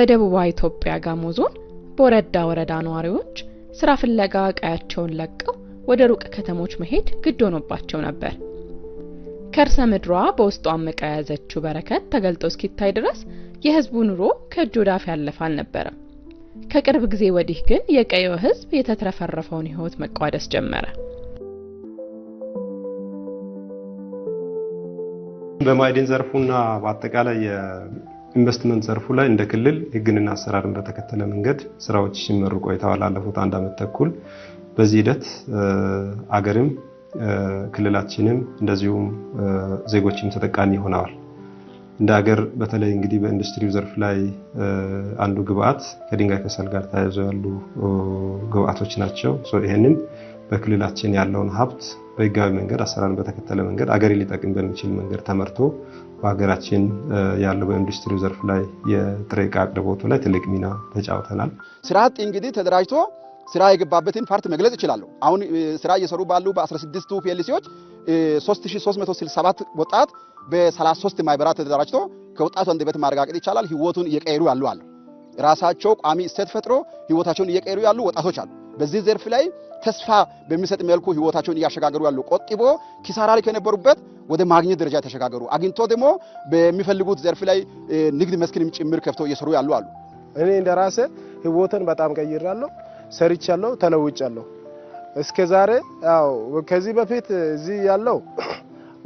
በደቡባዊ ኢትዮጵያ ጋሞ ዞን ቦረዳ ወረዳ ነዋሪዎች ስራ ፍለጋ ቀያቸውን ለቀው ወደ ሩቅ ከተሞች መሄድ ግድ ሆኖባቸው ነበር። ከርሰ ምድሯ በውስጧ አምቃ የያዘችው በረከት ተገልጦ እስኪታይ ድረስ የህዝቡ ኑሮ ከእጅ ወደ አፍ ያለፈ አልነበረም። ከቅርብ ጊዜ ወዲህ ግን የቀየው ህዝብ የተትረፈረፈውን ህይወት መቋደስ ጀመረ። በማዕድን ዘርፉና በአጠቃላይ የኢንቨስትመንት ዘርፉ ላይ እንደ ክልል ህግንና አሰራርን በተከተለ መንገድ ስራዎች ሲመሩ ቆይተዋል ላለፉት አንድ አመት ተኩል። በዚህ ሂደት አገርም ክልላችንም እንደዚሁም ዜጎችም ተጠቃሚ ሆነዋል። እንደ ሀገር በተለይ እንግዲህ በኢንዱስትሪው ዘርፍ ላይ አንዱ ግብአት ከድንጋይ ከሰል ጋር ተያይዞ ያሉ ግብአቶች ናቸው። ይሄንን በክልላችን ያለውን ሀብት በህጋዊ መንገድ አሰራርን በተከተለ መንገድ አገርን ሊጠቅም በሚችል መንገድ ተመርቶ በሀገራችን ያለው በኢንዱስትሪው ዘርፍ ላይ የጥሬ ዕቃ አቅርቦቱ ላይ ትልቅ ሚና ተጫውተናል። ስራ አጥ እንግዲህ ተደራጅቶ ስራ የገባበትን part መግለጽ ይችላሉ። አሁን ስራ እየሰሩ ባሉ በ16ቱ PLC ዎች 3367 ወጣት በ33 ማህበራት ተደራጅቶ ከወጣቱ አንደበት ማረጋገጥ ይቻላል ህይወቱን እየቀየሩ ያሉ አሉ። ራሳቸው ቋሚ እሴት ፈጥሮ ህይወታቸውን እየቀየሩ ያሉ ወጣቶች አሉ። በዚህ ዘርፍ ላይ ተስፋ በሚሰጥ መልኩ ህይወታቸውን እያሸጋገሩ ያሉ ቆጥቦ ኪሳራ ላይ ከነበሩበት ወደ ማግኘት ደረጃ ተሸጋገሩ አግኝቶ ደግሞ በሚፈልጉት ዘርፍ ላይ ንግድ መስክንም ጭምር ከፍተው እየሰሩ ያሉ አሉ። እኔ እንደራሴ ህይወቴን በጣም ቀይራለሁ፣ ሰርቻለሁ፣ ተለውጫለሁ። እስከዛሬ ያው ከዚህ በፊት እዚህ ያለው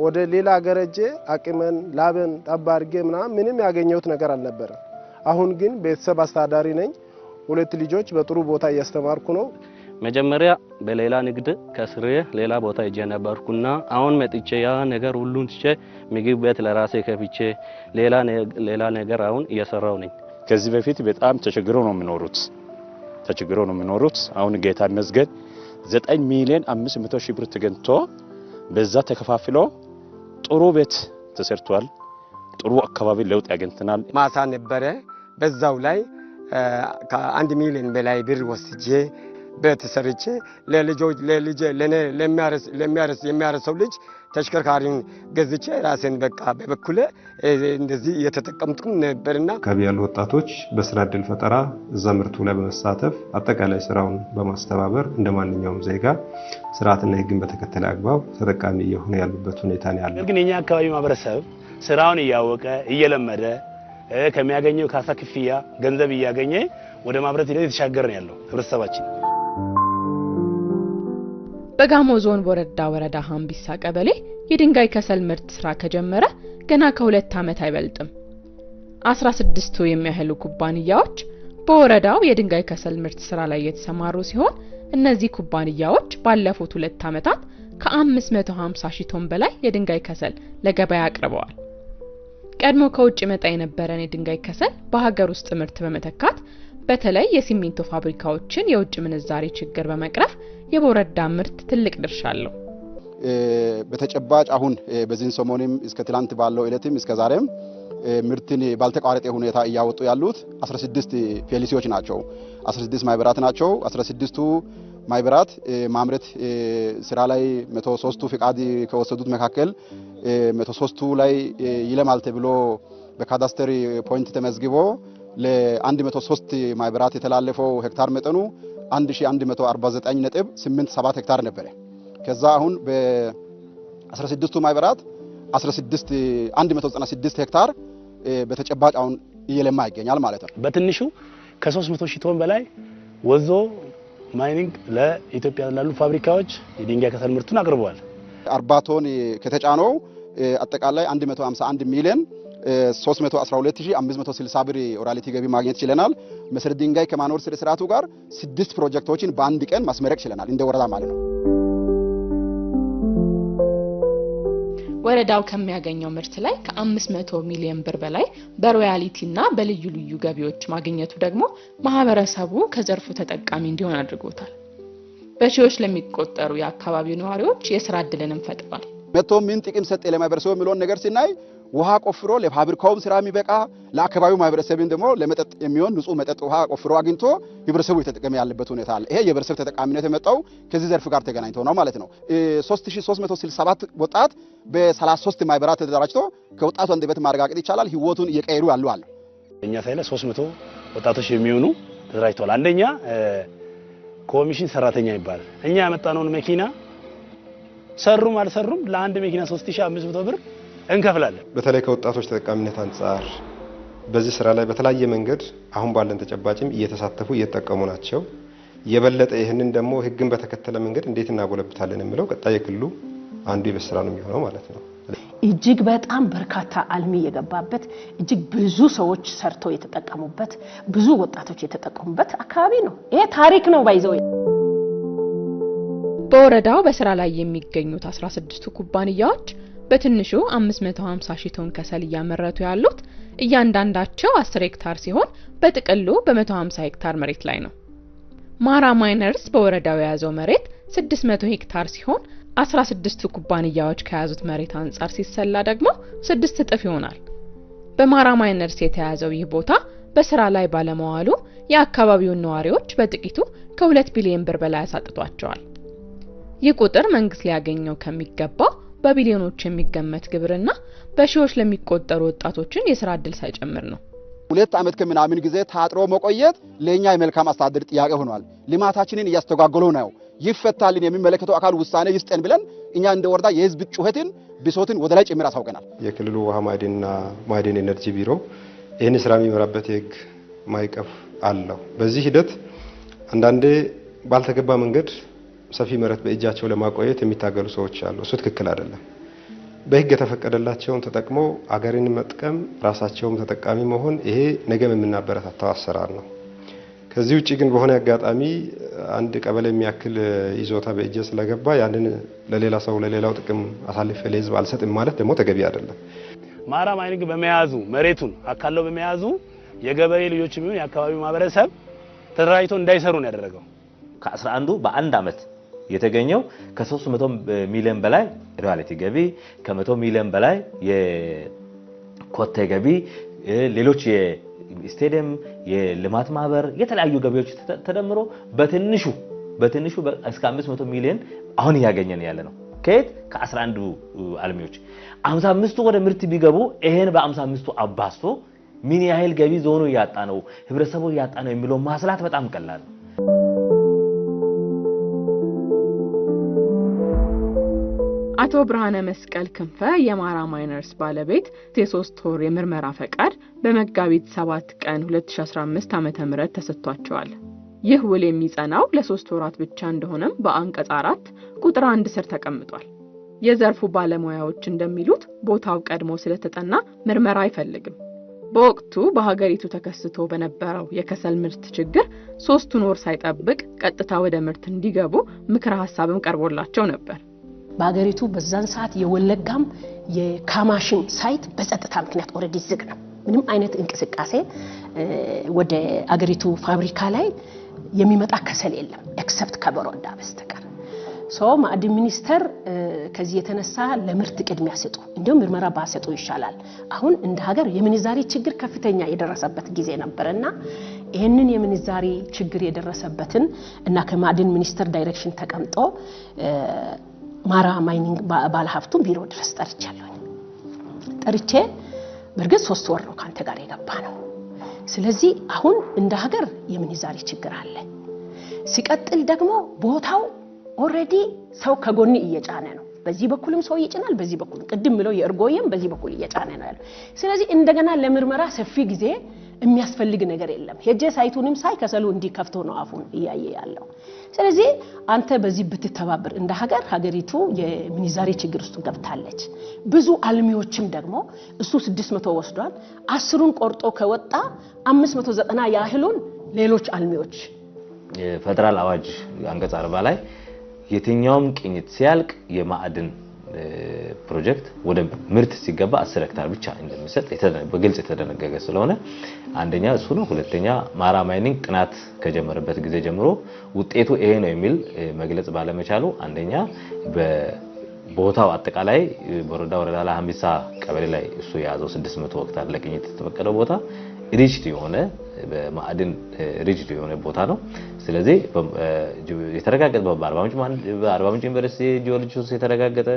ወደ ሌላ ሀገር ሄጄ አቅመን ላበን ጠብ አድርጌ ምናምን ምንም ያገኘሁት ነገር አልነበረም። አሁን ግን ቤተሰብ አስተዳዳሪ ነኝ። ሁለት ልጆች በጥሩ ቦታ እያስተማርኩ ነው። መጀመሪያ በሌላ ንግድ ከስሬ ሌላ ቦታ ሄጄ ነበርኩና አሁን መጥቼ ያ ነገር ሁሉን ትቼ ምግብ ቤት ለራሴ ከፍቼ ሌላ ነገር አሁን እየሰራው ነኝ። ከዚህ በፊት በጣም ተቸግረው ነው የሚኖሩት። አሁን ጌታ ይመስገን 9,500,000 ብር ተገኝቶ በዛ ተከፋፍሎ ጥሩ ቤት ተሰርቷል። ጥሩ አካባቢ ለውጥ ያገኝተናል። ማሳ ነበረ፣ በዛው ላይ ከ1 ሚሊዮን በላይ ብር ወስጄ ቤት ሰርቼ ለልጆች ለልጄ ለኔ ለሚያርስ የሚያርሰው ልጅ ተሽከርካሪን ገዝቼ ራሴን በቃ በበኩሌ እንደዚህ እየተጠቀምኩ ነበርና አካባቢ ያሉ ወጣቶች በስራ እድል ፈጠራ እዛ ምርቱ ላይ በመሳተፍ አጠቃላይ ስራውን በማስተባበር እንደማንኛውም ዜጋ ስርዓትና ህግን በተከተለ አግባብ ተጠቃሚ እየሆነ ያሉበት ሁኔታ ነው ያለው። ግን የኛ አካባቢ ማህበረሰብ ስራውን እያወቀ እየለመደ ከሚያገኘው ካሳ ክፍያ ገንዘብ እያገኘ ወደ ማምረት ሂደት የተሻገረ ነው ያለው ህብረተሰባችን። በጋሞ ዞን ቦረዳ ወረዳ ሃምቢሳ ቀበሌ የድንጋይ ከሰል ምርት ስራ ከጀመረ ገና ከ2 ዓመት አይበልጥም። 16ቱ የሚያህሉ ኩባንያዎች በወረዳው የድንጋይ ከሰል ምርት ስራ ላይ የተሰማሩ ሲሆን እነዚህ ኩባንያዎች ባለፉት 2 ዓመታት ከ550 ሺህ ቶን በላይ የድንጋይ ከሰል ለገበያ አቅርበዋል። ቀድሞ ከውጭ መጣ የነበረን የድንጋይ ከሰል በሀገር ውስጥ ምርት በመተካት በተለይ የሲሚንቶ ፋብሪካዎችን የውጭ ምንዛሪ ችግር በመቅረፍ የቦረዳ ምርት ትልቅ ድርሻ አለው። በተጨባጭ አሁን በዚህን ሰሞንም እስከ ትላንት ባለው እለትም እስከ ዛሬም ምርትን ባልተቋረጠ ሁኔታ እያወጡ ያሉት 16 PLC ዎች ናቸው። 16 ማህበራት ናቸው። 16ቱ ማህበራት ማምረት ስራ ላይ 103ቱ ፍቃድ ከወሰዱት መካከል 103ቱ ላይ ይለማል ተብሎ በ cadaster point ተመዝግቦ ለ103 ማህበራት የተላለፈው ሄክታር መጠኑ 1149.87 ሄክታር ነበር። ከዛ አሁን በ16ቱ ማህበራት 16 196 ሄክታር በተጨባጭ አሁን እየለማ ይገኛል ማለት ነው። በትንሹ ከ300 ሺህ ቶን በላይ ወዞ ማይኒንግ ለኢትዮጵያ ላሉ ፋብሪካዎች የድንጋይ ከሰል ምርቱን አቅርበዋል። 40 ቶን ከተጫነው አጠቃላይ 151 ሚሊዮን 312560 ብር royalty ገቢ ማግኘት ችለናል። መሰረት ድንጋይ ከማኖር ስነ ስርዓቱ ጋር 6 ፕሮጀክቶችን በአንድ ቀን ማስመረቅ ችለናል እንደ ወረዳ ማለት ነው። ወረዳው ከሚያገኘው ምርት ላይ ከ500 ሚሊዮን ብር በላይ በ royalty ና በልዩ ልዩ ገቢዎች ማግኘቱ ደግሞ ማህበረሰቡ ከዘርፉ ተጠቃሚ እንዲሆን አድርጎታል። በሺዎች ለሚቆጠሩ የአካባቢው ነዋሪዎች የስራ እድልንም ፈጥሯል። መቶ ምን ጥቅም ሰጠ ለማህበረሰቡ የሚለውን ነገር ሲናይ ውሃ ቆፍሮ ለፋብሪካውም ስራ የሚበቃ ለአካባቢው ማህበረሰብን ደግሞ ለመጠጥ የሚሆን ንጹህ መጠጥ ውሃ ቆፍሮ አግኝቶ ህብረተሰቡ እየተጠቀመ ያለበት ሁኔታ አለ። ይሄ የህብረተሰብ ተጠቃሚነት የመጣው ከዚህ ዘርፍ ጋር ተገናኝቶ ነው ማለት ነው። 3367 ወጣት በ33 ማህበራት ተደራጅቶ ከወጣቱ አንደበት ማረጋገጥ ይቻላል ህይወቱን እየቀየሩ ያሉ አሉ። እኛ site ላይ ወጣቶች የሚሆኑ ተደራጅተዋል። አንደኛ ኮሚሽን ሰራተኛ ይባላል። እኛ ያመጣነውን መኪና ሰሩም አልሰሩም ለአንድ መኪና 3500 ብር እንከፍላለን። በተለይ ከወጣቶች ተጠቃሚነት አንጻር በዚህ ስራ ላይ በተለያየ መንገድ አሁን ባለን ተጨባጭም እየተሳተፉ እየተጠቀሙ ናቸው። የበለጠ ይህንን ደግሞ ህግን በተከተለ መንገድ እንዴት እናጎለብታለን የሚለው ቀጣይ የክልሉ አንዱ የቤት ስራ ነው የሚሆነው ማለት ነው። እጅግ በጣም በርካታ አልሚ የገባበት፣ እጅግ ብዙ ሰዎች ሰርተው የተጠቀሙበት፣ ብዙ ወጣቶች የተጠቀሙበት አካባቢ ነው። ይሄ ታሪክ ነው by the way። በወረዳው በስራ ላይ የሚገኙት 16ቱ ኩባንያዎች በትንሹ 550 ሺህ ቶን ከሰል እያመረቱ ያሉት እያንዳንዳቸው 10 ሄክታር ሲሆን በጥቅሉ በ150 ሄክታር መሬት ላይ ነው። ማራ ማይነርስ በወረዳው የያዘው መሬት 600 ሄክታር ሲሆን 16ቱ ኩባንያዎች ከያዙት መሬት አንጻር ሲሰላ ደግሞ 6 እጥፍ ይሆናል። በማራ ማይነርስ የተያዘው ይህ ቦታ በስራ ላይ ባለመዋሉ የአካባቢውን ነዋሪዎች በጥቂቱ ከ2 ቢሊዮን ብር በላይ አሳጥቷቸዋል። ይህ ቁጥር መንግስት ሊያገኘው ከሚገባው በቢሊዮኖች የሚገመት ግብርና በሺዎች ለሚቆጠሩ ወጣቶችን የስራ እድል ሳይጨምር ነው። 2 ዓመት ከምናምን ጊዜ ታጥሮ መቆየት ለኛ የመልካም አስተዳደር ጥያቄ ሆኗል። ልማታችንን እያስተጓጎለው ነው። ይፈታልን፣ የሚመለከተው አካል ውሳኔ ይስጠን ብለን እኛ እንደ ወረዳ የህዝብ ጩኸትን ብሶትን ወደ ላይ ጭምር አሳውቀናል። የክልሉ ውሃ ማዕድንና ማዕድን ኤነርጂ ቢሮ ይህን ስራ የሚመራበት የህግ ማዕቀፍ አለው። በዚህ ሂደት አንዳንዴ ባልተገባ መንገድ ሰፊ መሬት በእጃቸው ለማቆየት የሚታገሉ ሰዎች አሉ። እሱ ትክክል አይደለም። በህግ የተፈቀደላቸውን ተጠቅመው አገርን መጥቀም ራሳቸውም ተጠቃሚ መሆን ይሄ ነገም የምናበረታታው አሰራር ነው። ከዚህ ውጪ ግን በሆነ አጋጣሚ አንድ ቀበሌ የሚያክል ይዞታ በእጄ ስለገባ ያንን ለሌላ ሰው ለሌላው ጥቅም አሳልፌ ለህዝብ አልሰጥም ማለት ደግሞ ተገቢ አይደለም። ማራ ማይኒንግ በመያዙ መሬቱን አካለው በመያዙ የገበሬ ልጆች የሚሆን የአካባቢው ማህበረሰብ ተደራጅቶ እንዳይሰሩ ነው ያደረገው። ከ11ዱ በአንድ አመት የተገኘው ከ300 ሚሊዮን በላይ royalty ገቢ፣ ከ100 ሚሊዮን በላይ የኮቴ ገቢ፣ ሌሎች የስቴዲየም የልማት ማህበር የተለያዩ ገቢዎች ተደምሮ በትንሹ በትንሹ እስከ 500 ሚሊዮን አሁን እያገኘን ያለ ነው። ከየት? ከ11ዱ አልሚዎች 55ቱ ወደ ምርት ቢገቡ ይሄን በ55ቱ አባዝቶ ምን ያህል ገቢ ዞኑ እያጣ ነው፣ ህብረተሰቡ እያጣ ነው የሚለው ማስላት በጣም ቀላል ነው። አቶ ብርሃነ መስቀል ክንፈ የማራ ማይነርስ ባለቤት የ3 ወር የምርመራ ፈቃድ በመጋቢት 7 ቀን 2015 ዓ.ም ተሰጥቷቸዋል። ይህ ውል የሚጸናው ለ3 ወራት ብቻ እንደሆነም በአንቀጽ 4 ቁጥር 1 ስር ተቀምጧል። የዘርፉ ባለሙያዎች እንደሚሉት ቦታው ቀድሞ ስለተጠና ምርመራ አይፈልግም። በወቅቱ በሀገሪቱ ተከስቶ በነበረው የከሰል ምርት ችግር 3ቱን ወር ሳይጠብቅ ቀጥታ ወደ ምርት እንዲገቡ ምክረ ሀሳብም ቀርቦላቸው ነበር። በሀገሪቱ በዛን ሰዓት የወለጋም የካማሽን site በጸጥታ ምክንያት already ዝግ ነው። ምንም አይነት እንቅስቃሴ ወደ አገሪቱ ፋብሪካ ላይ የሚመጣ ከሰል የለም except ከበሮዳ በስተቀር። So ማዕድን ሚኒስቴር ከዚህ የተነሳ ለምርት ቅድሚያ ስጡ፣ እንዲሁም ምርመራ ባሰጡ ይሻላል። አሁን እንደ ሀገር የምንዛሪ ችግር ከፍተኛ የደረሰበት ጊዜ ነበርና ይህንን የምንዛሪ ችግር የደረሰበትን እና ከማዕድን ሚኒስቴር direction ተቀምጦ ማራ ማይኒንግ ባለሀብቱን ቢሮ ድረስ ጠርቻለሁ። ጠርቼ በእርግጥ 3 ወር ነው ካንተ ጋር የገባ ነው። ስለዚህ አሁን እንደ ሀገር የምንዛሪ ችግር አለ። ሲቀጥል ደግሞ ቦታው already ሰው ከጎን እየጫነ ነው። በዚህ በኩልም ሰው ይጭናል፣ በዚህ በኩል ቅድም ብለው የእርጎየም በዚህ በኩል እየጫነ ነው ያለው። ስለዚህ እንደገና ለምርመራ ሰፊ ጊዜ የሚያስፈልግ ነገር የለም። ሄጄ site ኡንም ሳይ ከሰሉ እንዲከፍቶ ነው አፉን እያየ ያለው። ስለዚህ አንተ በዚህ ብትተባበር እንደ ሀገር ሀገሪቱ የምንዛሬ ችግር ውስጥ ገብታለች። ብዙ አልሚዎችም ደግሞ እሱ 600 ወስዷል። 10ሩን ቆርጦ ከወጣ 590 ያህሉን ሌሎች አልሚዎች የፌደራል አዋጅ አንቀጽ 40 ላይ የትኛውም ቅኝት ሲያልቅ የማዕድን ፕሮጀክት ወደ ምርት ሲገባ 10 ሄክታር ብቻ እንደሚሰጥ በግልጽ የተደነገገ ስለሆነ አንደኛ እሱ ነው። ሁለተኛ ማራ ማይኒንግ ጥናት ከጀመረበት ጊዜ ጀምሮ ውጤቱ ይሄ ነው የሚል መግለጽ ባለመቻሉ አንደኛ በቦታው አጠቃላይ በወረዳ ወረዳ ላይ ሀምቢሳ ቀበሌ ላይ እሱ የያዘው 600 ሄክታር ለቅኝት የተፈቀደው ቦታ rich የሆነ በማዕድን rich የሆነ ቦታ ነው። ስለዚህ የተረጋገጠ በአርባ ምንጭ ዩኒቨርሲቲ ጂኦሎጂስቶች የተረጋገጠ፣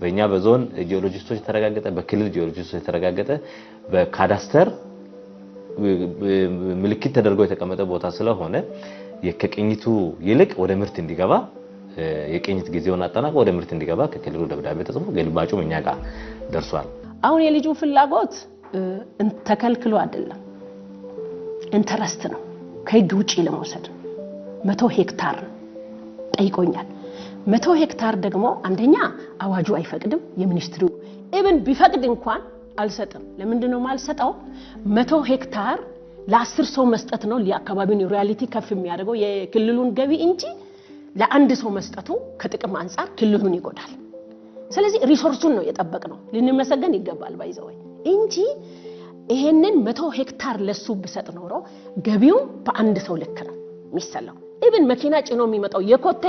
በእኛ በዞን ጂኦሎጂስቶች የተረጋገጠ፣ በክልል ጂኦሎጂስቶች የተረጋገጠ፣ በ cadaster ምልክት ተደርጎ የተቀመጠ ቦታ ስለሆነ ከቅኝቱ ይልቅ ወደ ምርት እንዲገባ የቅኝት ጊዜውን አጠናቆ ወደ ምርት እንዲገባ ከክልሉ ደብዳቤ ተጽፎ ግልባጩም እኛ ጋር ደርሷል። አሁን የልጁ ፍላጎት ተከልክሎ አይደለም፣ interest ነው፣ ከህግ ውጪ ለመውሰድ 100 ሄክታር ጠይቆኛል። 100 ሄክታር ደግሞ አንደኛ አዋጁ አይፈቅድም፣ የ ministry ው even ቢፈቅድ እንኳን አልሰጥም። ለምንድን ነው የማልሰጠው? 100 ሄክታር ለ10 ሰው መስጠት ነው የአካባቢውን royalty ከፍ የሚያደርገው የክልሉን ገቢ እንጂ ለአንድ ሰው መስጠቱ ከጥቅም አንጻር ክልሉን ይጎዳል። ስለዚህ resource ኡን ነው የጠበቅነው፣ ልንመሰገን ይገባል by the way እንጂ ይሄንን 100 ሄክታር ለሱ ብሰጥ ኖሮ ገቢው በአንድ ሰው ልክ ነው የሚሰላው። Even መኪና ጭኖ የሚመጣው የኮቴ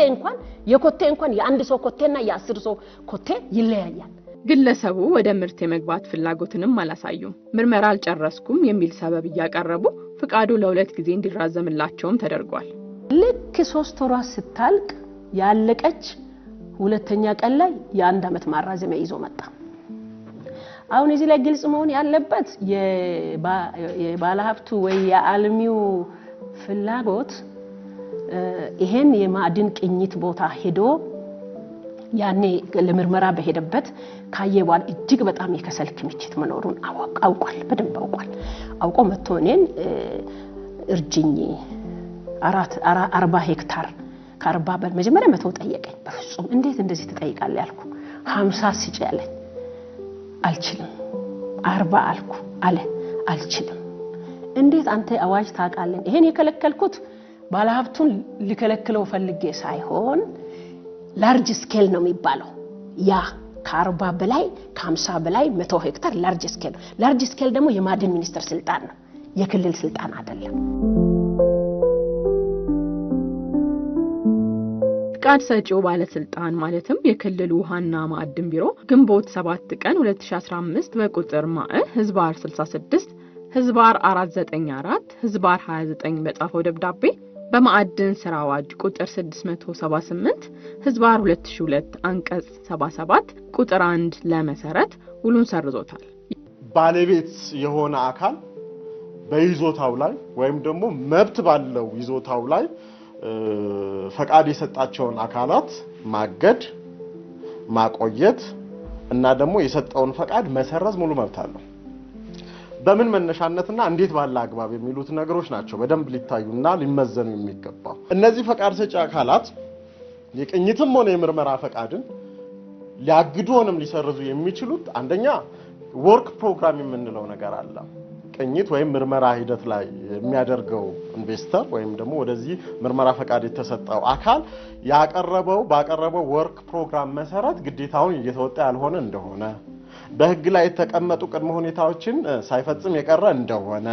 እንኳን የአንድ ሰው ኮቴና የ10 ሰው ኮቴ ይለያያል። ግለሰቡ ወደ ምርት የመግባት ፍላጎትንም አላሳዩም። ምርመራ አልጨረስኩም የሚል ሰበብ እያቀረቡ ፍቃዱ ለ2 ጊዜ እንዲራዘምላቸውም ተደርጓል። ልክ 3 ወሯ ስታልቅ ያለቀች ሁለተኛ ቀን ላይ የ1 ዓመት ማራዘሚያ ይዞ መጣ። አሁን እዚህ ላይ ግልጽ መሆን ያለበት የባለሀብቱ ወይ የአልሚው ፍላጎት ይሄን የማዕድን ቅኝት ቦታ ሄዶ ያኔ ለምርመራ በሄደበት ካየ በኋላ እጅግ በጣም የከሰል ክምችት መኖሩን አውቋል፣ በደንብ አውቋል። አውቆ መጥቶ እኔን እርጅኝ 40 ሄክታር ከ40 መጀመሪያ 100 ጠየቀኝ። በፍጹም እንዴት እንደዚህ ትጠይቃለህ ያልኩ፣ 50 ስጪ አለኝ። አልችልም። 40 አልኩ አለ። አልችልም። እንዴት አንተ አዋጅ ታውቃለህ? ይሄን የከለከልኩት ባለሀብቱን ሊከለክለው ፈልጌ ሳይሆን large scale ነው የሚባለው። ያ ከ40 በላይ ከ50 በላይ 100 ሄክታር large scale። Large scale ደግሞ የማዕድን ሚኒስቴር ስልጣን ነው፣ የክልል ስልጣን አይደለም። ፍቃድ ሰጪው ባለስልጣን ማለትም የክልሉ ውሃና ማዕድን ቢሮ ግንቦት 7 ቀን 2015 በቁጥር ማእ ህዝባር 66 ህዝባር 494 ህዝባር 29 በጻፈው ደብዳቤ በማዕድን ስራ አዋጅ ቁጥር 678 ህዝባር 2002 አንቀጽ 77 ቁጥር 1 ለመሰረት ውሉን ሰርዞታል። ባለቤት የሆነ አካል በይዞታው ላይ ወይም ደግሞ መብት ባለው ይዞታው ላይ ፈቃድ የሰጣቸውን አካላት ማገድ፣ ማቆየት እና ደግሞ የሰጠውን ፈቃድ መሰረዝ ሙሉ መብት አለው። በምን መነሻነትና እንዴት ባለ አግባብ የሚሉት ነገሮች ናቸው በደንብ ሊታዩና ሊመዘኑ የሚገባው። እነዚህ ፈቃድ ሰጪ አካላት የቅኝትም ሆነ የምርመራ ፈቃድን ሊያግዱ ሆነም ሊሰርዙ የሚችሉት አንደኛ work program የምንለው ነገር አለ። ቅኝት ወይም ምርመራ ሂደት ላይ የሚያደርገው investor ወይም ደግሞ ወደዚህ ምርመራ ፈቃድ የተሰጠው አካል ባቀረበው work program መሰረት ግዴታውን እየተወጣ ያልሆነ እንደሆነ፣ በህግ ላይ የተቀመጡ ቅድመ ሁኔታዎችን ሳይፈጽም የቀረ እንደሆነ፣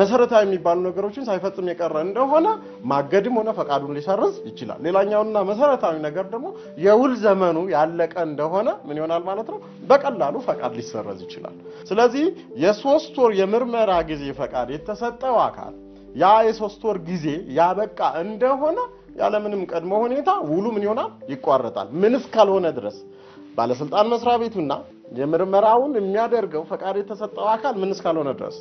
መሰረታዊ የሚባሉ ነገሮችን ሳይፈጽም የቀረ እንደሆነ ማገድም ሆነ ፈቃዱን ሊሰርዝ ይችላል። ሌላኛውና መሰረታዊ ነገር ደግሞ የውል ዘመኑ ያለቀ እንደሆነ ምን ይሆናል ማለት ነው? በቀላሉ ፈቃድ ሊሰረዝ ይችላል። ስለዚህ የ3 ወር የምርመራ ጊዜ ፈቃድ የተሰጠው አካል ያ የ3 ወር ጊዜ ያበቃ እንደሆነ ያለምንም ቅድመ ሁኔታ ውሉ ምን ይሆናል? ይቋረጣል። ምን እስካልሆነ ድረስ ባለስልጣን መስሪያ ቤቱና የምርመራውን የሚያደርገው ፈቃድ የተሰጠው አካል ምን እስካልሆነ ድረስ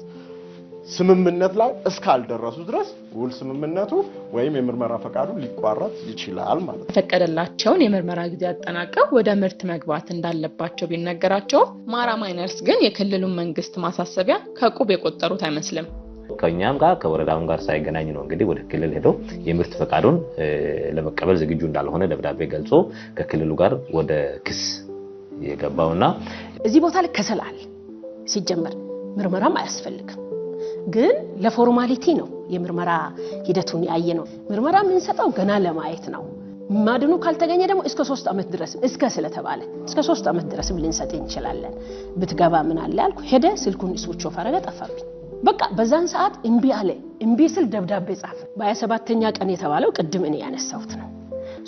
ስምምነት ላይ እስካልደረሱ ድረስ ውል ስምምነቱ ወይም የምርመራ ፈቃዱ ሊቋረጥ ይችላል ማለት ነው። የተፈቀደላቸውን የምርመራ ጊዜ አጠናቀው ወደ ምርት መግባት እንዳለባቸው ቢነገራቸው ማራ ማይነርስ ግን የክልሉን መንግስት ማሳሰቢያ ከቁብ የቆጠሩት አይመስልም። ከኛም ጋር ከወረዳውም ጋር ሳይገናኝ ነው እንግዲህ ወደ ክልል ሄዶ የምርት ፈቃዱን ለመቀበል ዝግጁ እንዳልሆነ ደብዳቤ ገልጾ ከክልሉ ጋር ወደ ክስ የገባውና እዚህ ቦታ ላይ ከሰል አለ። ሲጀመር ምርመራም አያስፈልግም። ግን ለ formality ነው የምርመራ ሂደቱን ያየነው። ምርመራ የምንሰጠው ገና ለማየት ነው። ማዕድኑ ካልተገኘ ደግሞ እስከ 3 ዓመት ድረስ እስከ ስለተባለ እስከ 3 ዓመት ድረስም ልንሰጥ እንችላለን። ብትገባ ምን አለ ያልኩ፣ ሄደ ስልኩን switch off አረገ፣ ጠፋብኝ። በቃ በዛን ሰዓት እምቢ አለ። እምቢ ስል ደብዳቤ ጻፈ። በ27ኛ ቀን የተባለው ቅድም እኔ ያነሳሁት ነው።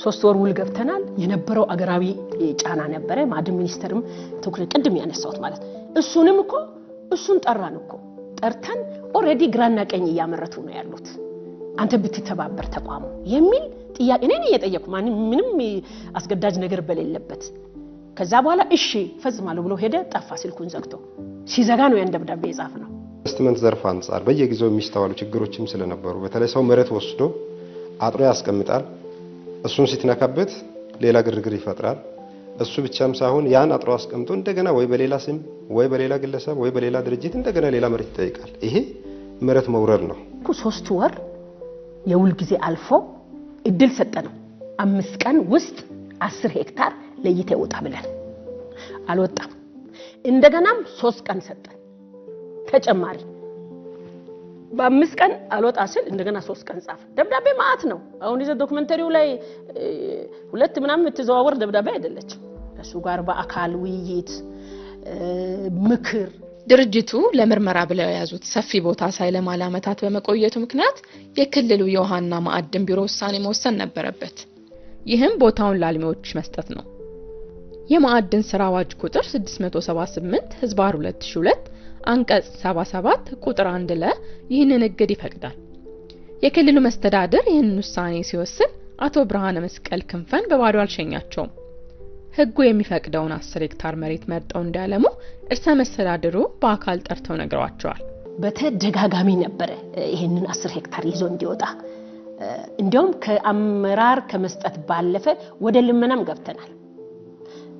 3 ወር ውል ገብተናል። የነበረው አገራዊ ጫና ነበረ። ማዕድን ሚኒስቴርም ትኩረት ቅድም ያነሳሁት ማለት እሱንም እኮ እሱን ጠራን እኮ ጠርተን already ግራና ቀኝ እያመረቱ ነው ያሉት፣ አንተ ብትተባበር ተቋሙ የሚል ጥያቄ እኔ ነኝ የጠየኩ፣ ማንም ምንም አስገዳጅ ነገር በሌለበት። ከዛ በኋላ እሺ ፈጽማለሁ ብሎ ሄደ፣ ጠፋ። ስልኩን ዘግቶ ሲዘጋ ነው ያን ደብዳቤ የጻፍነው። ኢንቨስትመንት ዘርፍ አንጻር በየጊዜው የሚስተዋሉ ችግሮችም ስለነበሩ በተለይ ሰው መሬት ወስዶ አጥሮ ያስቀምጣል። እሱን ስትነካበት ሌላ ግርግር ይፈጥራል። እሱ ብቻም ሳይሆን ያን አጥሮ አስቀምጦ እንደገና ወይ በሌላ ስም ወይ በሌላ ግለሰብ ወይ በሌላ ድርጅት እንደገና ሌላ መሬት ይጠይቃል። ይሄ መሬት መውረር ነው። 3 ወር የውል ጊዜ አልፎ እድል ሰጠነው። 5 ቀን ውስጥ 10 ሄክታር ለይተ ይወጣ ብለን አልወጣም። እንደገናም 3 ቀን ሰጠን ተጨማሪ። በ5 ቀን አልወጣ ሲል እንደገና 3 ቀን ጻፈ። ደብዳቤ ማአት ነው። አሁን ይዘህ documentary ው ላይ 2 ምናምን የምትዘዋወር ደብዳቤ አይደለችም። ከሱ ጋር በአካል ውይይት፣ ምክር። ድርጅቱ ለምርመራ ብለው የያዙት ሰፊ ቦታ ሳይለማ ለዓመታት በመቆየቱ ምክንያት የክልሉ የውሃና ማዕድን ቢሮ ውሳኔ መወሰን ነበረበት። ይህም ቦታውን ለአልሚዎች መስጠት ነው። የማዕድን ስራ አዋጅ ቁጥር 678 ህዝባር 2002 አንቀጽ 77 ቁጥር 1 ለ ይህንን እግድ ይፈቅዳል። የክልሉ መስተዳድር ይህንን ውሳኔ ሲወስን አቶ ብርሃነ መስቀል ክንፈን በባዶ አልሸኛቸውም። ህጉ የሚፈቅደውን 10 ሄክታር መሬት መርጠው እንዲያለሙ እርሰ መስተዳድሩ በአካል ጠርተው ነግረዋቸዋል። በተደጋጋሚ ነበረ ይህንን 10 ሄክታር ይዞ እንዲወጣ። እንዲያውም ከአመራር ከመስጠት ባለፈ ወደ ልመናም ገብተናል።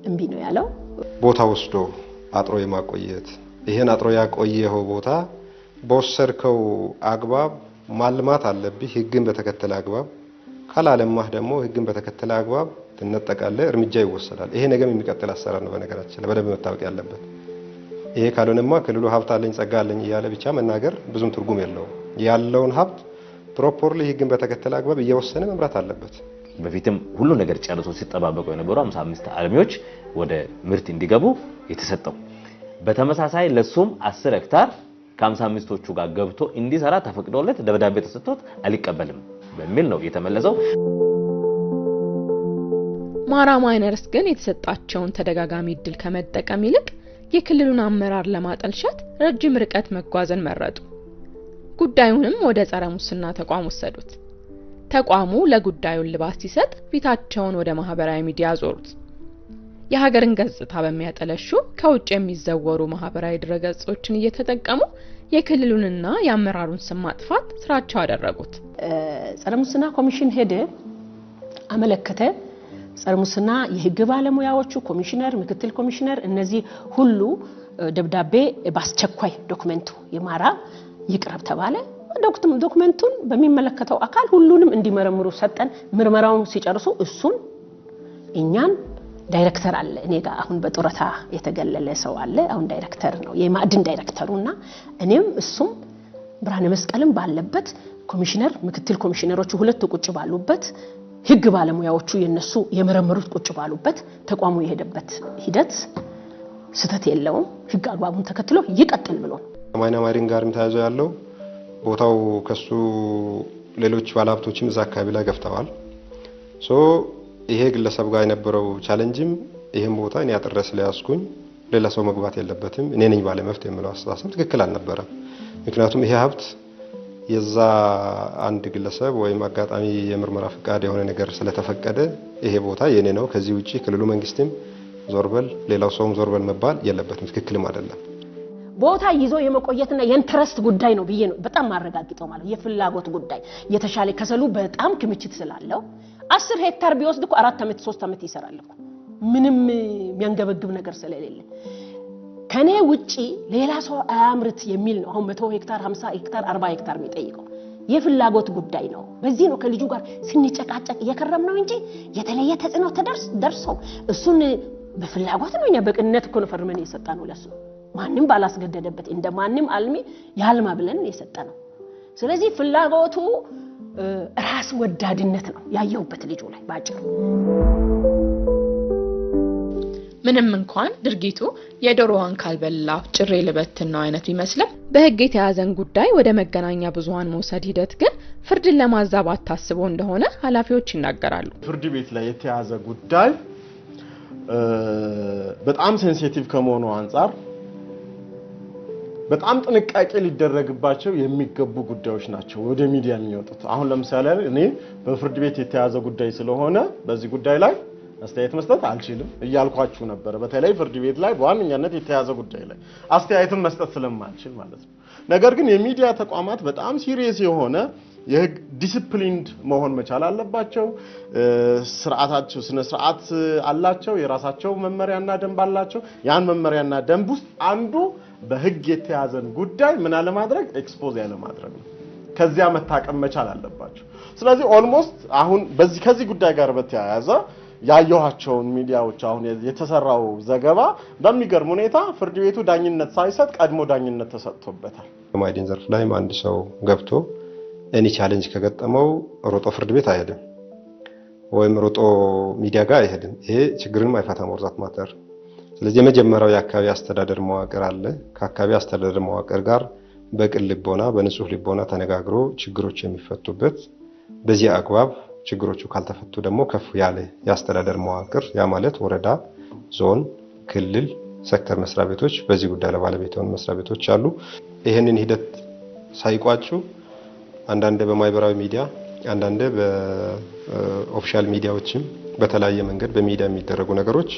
እምቢ ነው ያለው። ቦታ ወስዶ አጥሮ የማቆየት ይሄን አጥሮ ያቆየው ቦታ በወሰድከው አግባብ ማልማት አለብህ፣ ህግን በተከተለ አግባብ። ካላለማህ ደግሞ ህግን በተከተለ አግባብ ትነጠቃለህ፣ እርምጃ ይወሰዳል። ይሄ ነገም የሚቀጥል አሰራር ነው። በነገራችን ላይ በደንብ መታወቅ ያለበት ይሄ ካልሆነማ ክልሉ ሀብት አለኝ ጸጋ አለኝ እያለ ብቻ መናገር ብዙም ትርጉም የለውም። ያለውን ሀብት properly ህግን በተከተለ አግባብ እየወሰነ መምራት አለበት። በፊትም ሁሉ ነገር ጨርሶ ሲጠባበቁ የነበሩ 55 አልሚዎች ወደ ምርት እንዲገቡ የተሰጠው በተመሳሳይ ለሱም 10 ሄክታር ከ55ቶቹ ጋር ገብቶ እንዲሰራ ተፈቅዶለት ደብዳቤ ተሰጥቶት አልቀበልም በሚል ነው የተመለሰው። ማራ ማይነርስ ግን የተሰጣቸውን ተደጋጋሚ እድል ከመጠቀም ይልቅ የክልሉን አመራር ለማጠልሸት ረጅም ርቀት መጓዝን መረጡ። ጉዳዩንም ወደ ጸረ ሙስና ተቋም ወሰዱት። ተቋሙ ለጉዳዩ እልባት ሲሰጥ ፊታቸውን ወደ ማህበራዊ ሚዲያ ዞሩት። የሀገርን ገጽታ በሚያጠለሹ ከውጭ የሚዘወሩ ማህበራዊ ድረገጾችን እየተጠቀሙ የክልሉንና የአመራሩን ስም ማጥፋት ስራቸው አደረጉት። ጸረ ሙስና ኮሚሽን ሄደ፣ አመለከተ። ጸረ ሙስና የህግ ባለሙያዎቹ፣ ኮሚሽነር፣ ምክትል ኮሚሽነር፣ እነዚህ ሁሉ ደብዳቤ በአስቸኳይ document ኡ የማራ ይቅረብ ተባለ። document ኡን በሚመለከተው አካል ሁሉንም እንዲመረምሩ ሰጠን። ምርመራውን ሲጨርሱ እሱን እኛን ዳይሬክተር አለ እኔ ጋር አሁን በጡረታ የተገለለ ሰው አለ። አሁን ዳይሬክተር ነው የማዕድን ዳይሬክተሩና እኔም እሱም ብርሃነ መስቀልም ባለበት ኮሚሽነር፣ ምክትል ኮሚሽነሮቹ ሁለቱ ቁጭ ባሉበት፣ ህግ ባለሙያዎቹ የነሱ የመረመሩት ቁጭ ባሉበት ተቋሙ የሄደበት ሂደት ስህተት የለውም፣ ህግ አግባቡን ተከትሎ ይቀጥል ብሎ ማይና ማይሪን ጋርም ተያይዞ ያለው ቦታው ከሱ ሌሎች ባለሀብቶችም እዛ አካባቢ ላይ ገፍተዋል። so ይሄ ግለሰብ ጋር የነበረው challenge ም ይሄን ቦታ እኔ አጥሬ ስለያዝኩኝ ሌላ ሰው መግባት የለበትም እኔ ነኝ ባለመብት የሚለው አስተሳሰብ ትክክል አልነበረም። ምክንያቱም ይሄ ሀብት የዛ አንድ ግለሰብ ወይም አጋጣሚ የምርመራ ፍቃድ የሆነ ነገር ስለተፈቀደ ይሄ ቦታ የኔ ነው፣ ከዚህ ውጪ ክልሉ መንግስትም ዞር በል ሌላው ሰውም ዞር በል መባል የለበትም፣ ትክክልም አይደለም። ቦታ ይዞ የመቆየትና የ interest ጉዳይ ነው ብዬ ነው በጣም ማረጋግጠው። ማለት የፍላጎት ጉዳይ የተሻለ ከሰሉ በጣም ክምችት ስላለው 10 ሄክታር ቢወስድ እኮ 4 ዓመት 3 ዓመት ይሰራል እኮ ምንም የሚያንገበግብ ነገር ስለሌለ ከኔ ውጪ ሌላ ሰው አያምርት የሚል ነው። አሁን 100 ሄክታር፣ 50 ሄክታር፣ 40 ሄክታር የሚጠይቀው የፍላጎት ጉዳይ ነው። በዚህ ነው ከልጁ ጋር ስንጨቃጨቅ እየከረም ነው እንጂ የተለየ ተጽዕኖ ደርሶ እሱን በፍላጎት ነው። እኛ በቅንነት እኮ ነው ፈርመን የሰጠነው ለሱ፣ ማንም ባላስገደደበት እንደ ማንም አልሚ ያልማ ብለን የሰጠነው። ስለዚህ ፍላጎቱ ራስ ወዳድነት ነው ያየሁበት ልጁ ላይ ባጭሩ። ምንም እንኳን ድርጊቱ የዶሮዋን ካልበላሁ ጭሬ ልበትን ነው አይነት ቢመስልም በህግ የተያዘን ጉዳይ ወደ መገናኛ ብዙሃን መውሰድ ሂደት ግን ፍርድን ለማዛባት ታስቦ እንደሆነ ኃላፊዎች ይናገራሉ። ፍርድ ቤት ላይ የተያዘ ጉዳይ በጣም ሴንሲቲቭ ከመሆኑ አንጻር በጣም ጥንቃቄ ሊደረግባቸው የሚገቡ ጉዳዮች ናቸው ወደ ሚዲያ የሚወጡት። አሁን ለምሳሌ እኔ በፍርድ ቤት የተያዘ ጉዳይ ስለሆነ በዚህ ጉዳይ ላይ አስተያየት መስጠት አልችልም እያልኳችሁ ነበር። በተለይ ፍርድ ቤት ላይ በዋነኛነት የተያዘ ጉዳይ ላይ አስተያየትን መስጠት ስለማልችል ማለት ነው። ነገር ግን የሚዲያ ተቋማት በጣም serious የሆነ የህግ disciplined መሆን መቻል አለባቸው። ስርዓታቸው ስነ ስርዓት አላቸው። የራሳቸው መመሪያና ደንብ አላቸው። ያን መመሪያና ደንብ ውስጥ አንዱ በህግ የተያዘን ጉዳይ ምን አለማድረግ expose ያለማድረግ ነው። ከዚያ መታቀም መቻል አለባቸው። ስለዚህ almost አሁን በዚህ ከዚህ ጉዳይ ጋር በተያያዘ ያየኋቸውን ሚዲያዎች አሁን የተሰራው ዘገባ በሚገርም ሁኔታ ፍርድ ቤቱ ዳኝነት ሳይሰጥ ቀድሞ ዳኝነት ተሰጥቶበታል። በማዕድን ዘርፍ ላይም አንድ ሰው ገብቶ any challenge ከገጠመው ሮጦ ፍርድ ቤት አይሄድም፣ ወይም ሮጦ ሚዲያ ጋር አይሄድም። ይሄ ችግርንም አይፈታም for that matter። ስለዚህ የመጀመሪያው የአካባቢ አስተዳደር መዋቅር አለ። ከአካባቢ አስተዳደር መዋቅር ጋር በቅን ልቦና በንጹህ ልቦና ተነጋግሮ ችግሮች የሚፈቱበት፣ በዚህ አግባብ ችግሮቹ ካልተፈቱ ደግሞ ከፍ ያለ የአስተዳደር መዋቅር፣ ያ ማለት ወረዳ፣ ዞን፣ ክልል፣ ሴክተር መስሪያ ቤቶች በዚህ ጉዳይ ለባለቤት የሆኑ መስሪያ ቤቶች አሉ። ይህንን ሂደት ሳይቋጩ አንዳንዴ በማህበራዊ ሚዲያ፣ አንዳንዴ በ official ሚዲያዎችም በተለያየ መንገድ በሚዲያ የሚደረጉ ነገሮች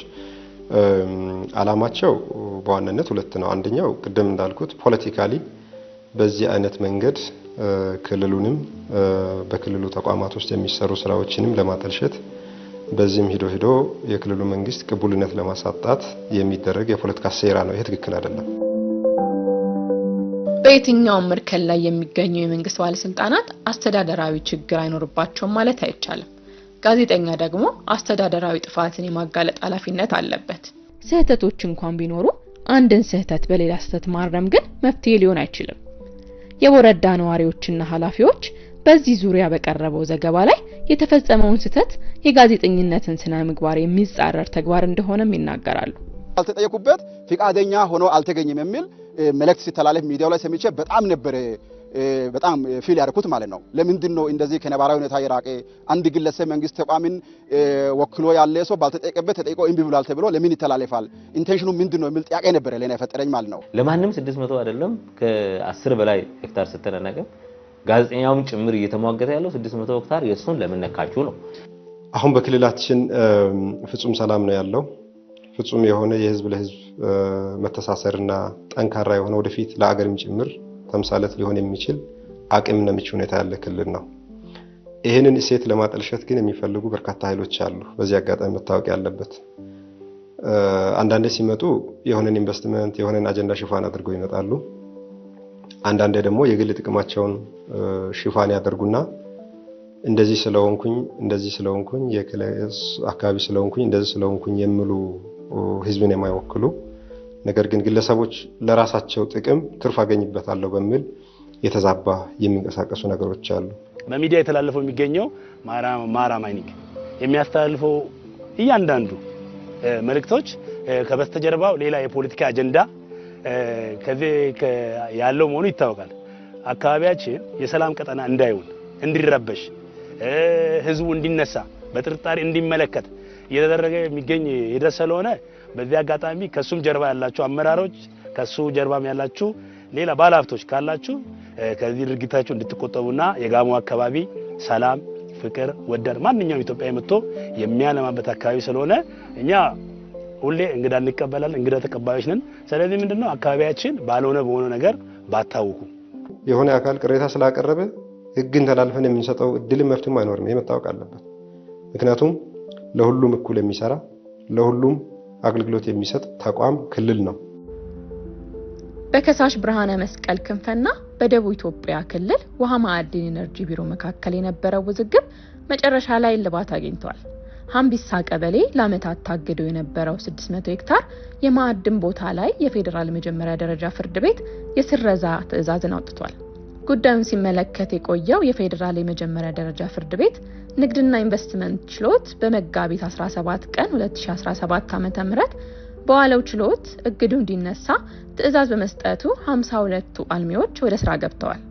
አላማቸው በዋናነት ሁለት ነው። አንደኛው ቅድም እንዳልኩት politically በዚህ አይነት መንገድ ክልሉንም በክልሉ ተቋማት ውስጥ የሚሰሩ ስራዎችንም ለማጠልሸት፣ በዚህም ሂዶ ሂዶ የክልሉ መንግስት ቅቡልነት ለማሳጣት የሚደረግ የፖለቲካ ሴራ ነው። ይሄ ትክክል አይደለም። በየትኛውም እርከን ላይ የሚገኙ የመንግስት ባለስልጣናት አስተዳደራዊ ችግር አይኖርባቸውም ማለት አይቻልም። ጋዜጠኛ ደግሞ አስተዳደራዊ ጥፋትን የማጋለጥ ኃላፊነት አለበት። ስህተቶች እንኳን ቢኖሩ አንድን ስህተት በሌላ ስህተት ማረም ግን መፍትሄ ሊሆን አይችልም። የወረዳ ነዋሪዎችና ኃላፊዎች በዚህ ዙሪያ በቀረበው ዘገባ ላይ የተፈጸመውን ስህተት የጋዜጠኝነትን ስነ ምግባር የሚጻረር ተግባር እንደሆነም ይናገራሉ። አልተጠየቁበት ፍቃደኛ ሆኖ አልተገኘም የሚል መልእክት ሲተላለፍ ሚዲያው ላይ ሰምቼ በጣም ነበር በጣም feel ያደረኩት ማለት ነው። ለምንድን ነው እንደዚህ ከነባራዊ ሁኔታ የራቀ አንድ ግለሰብ መንግስት ተቋምን ወክሎ ያለ ሰው ባልተጠየቀበት ተጠይቆ እምቢ ብሏል ተብሎ ለምን ይተላለፋል? Intention ኑ ምንድን ነው የሚል ጥያቄ ነበረ ለኔ የፈጠረኝ ማለት ነው። ለማንም 600 አይደለም ከ10 በላይ ሄክታር ስተናናቀም ጋዜጠኛውም ጭምር እየተሟገተ ያለው 600 ሄክታር የሱን ለምን ነካችሁ ነው። አሁን በክልላችን ፍጹም ሰላም ነው ያለው። ፍጹም የሆነ የህዝብ ለህዝብ መተሳሰርና ጠንካራ የሆነ ወደፊት ለአገርም ጭምር ተምሳሌት ሊሆን የሚችል አቅምና ምቹ ሁኔታ ያለ ክልል ነው። ይህንን እሴት ለማጠልሸት ግን የሚፈልጉ በርካታ ኃይሎች አሉ። በዚህ አጋጣሚ መታወቅ ያለበት አንዳንዴ ሲመጡ የሆነን ኢንቨስትመንት የሆነን አጀንዳ ሽፋን አድርገው ይመጣሉ። አንዳንዴ ደግሞ የግል ጥቅማቸውን ሽፋን ያደርጉና እንደዚህ ስለሆንኩኝ እንደዚህ ስለሆንኩኝ አካባቢ ስለሆንኩኝ እንደዚህ ስለሆንኩኝ የሚሉ ህዝብን የማይወክሉ ነገር ግን ግለሰቦች ለራሳቸው ጥቅም ትርፍ አገኝበታለሁ በሚል የተዛባ የሚንቀሳቀሱ ነገሮች አሉ። በሚዲያ የተላለፈው የሚገኘው ማራ ማይኒንግ የሚያስተላልፈው እያንዳንዱ መልእክቶች ከበስተጀርባው ሌላ የፖለቲካ አጀንዳ ከዚህ ያለው መሆኑ ይታወቃል። አካባቢያችን የሰላም ቀጠና እንዳይሆን፣ እንዲረበሽ፣ ህዝቡ እንዲነሳ፣ በጥርጣሬ እንዲመለከት እየተደረገ የሚገኝ ሂደት ስለሆነ በዚህ አጋጣሚ ከሱም ጀርባ ያላችሁ አመራሮች፣ ከሱ ጀርባም ያላችሁ ሌላ ባለሀብቶች ካላችሁ ከዚህ ድርጊታችሁ እንድትቆጠቡና የጋሞ አካባቢ ሰላም፣ ፍቅር ወዳድ ማንኛውም ኢትዮጵያዊ መጥቶ የሚያለማበት አካባቢ ስለሆነ እኛ ሁሌ እንግዳ እንቀበላለን፣ እንግዳ ተቀባዮች ነን። ስለዚህ ምንድነው አካባቢያችን ባልሆነ በሆነ ነገር ባታውቁ የሆነ አካል ቅሬታ ስላቀረበ ህግን ተላልፈን የምንሰጠው እድልም መፍትሄም አይኖርም። ይሄ መታወቅ አለበት። ምክንያቱም ለሁሉም እኩል የሚሰራ ለሁሉም አገልግሎት የሚሰጥ ተቋም ክልል ነው። በከሳሽ ብርሃነ መስቀል ክንፈና በደቡብ ኢትዮጵያ ክልል ውሃ ማዕድን ኢነርጂ ቢሮ መካከል የነበረው ውዝግብ መጨረሻ ላይ እልባት አግኝቷል። ሀምቢሳ ቀበሌ ለዓመታት ታግዶ የነበረው 600 ሄክታር የማዕድን ቦታ ላይ የፌዴራል መጀመሪያ ደረጃ ፍርድ ቤት የስረዛ ትዕዛዝን አውጥቷል። ጉዳዩን ሲመለከት የቆየው የፌዴራል የመጀመሪያ ደረጃ ፍርድ ቤት ንግድና ኢንቨስትመንት ችሎት በመጋቢት 17 ቀን 2017 ዓ.ም በዋለው ችሎት እግዱ እንዲነሳ ትዕዛዝ በመስጠቱ 52ቱ አልሚዎች ወደ ስራ ገብተዋል።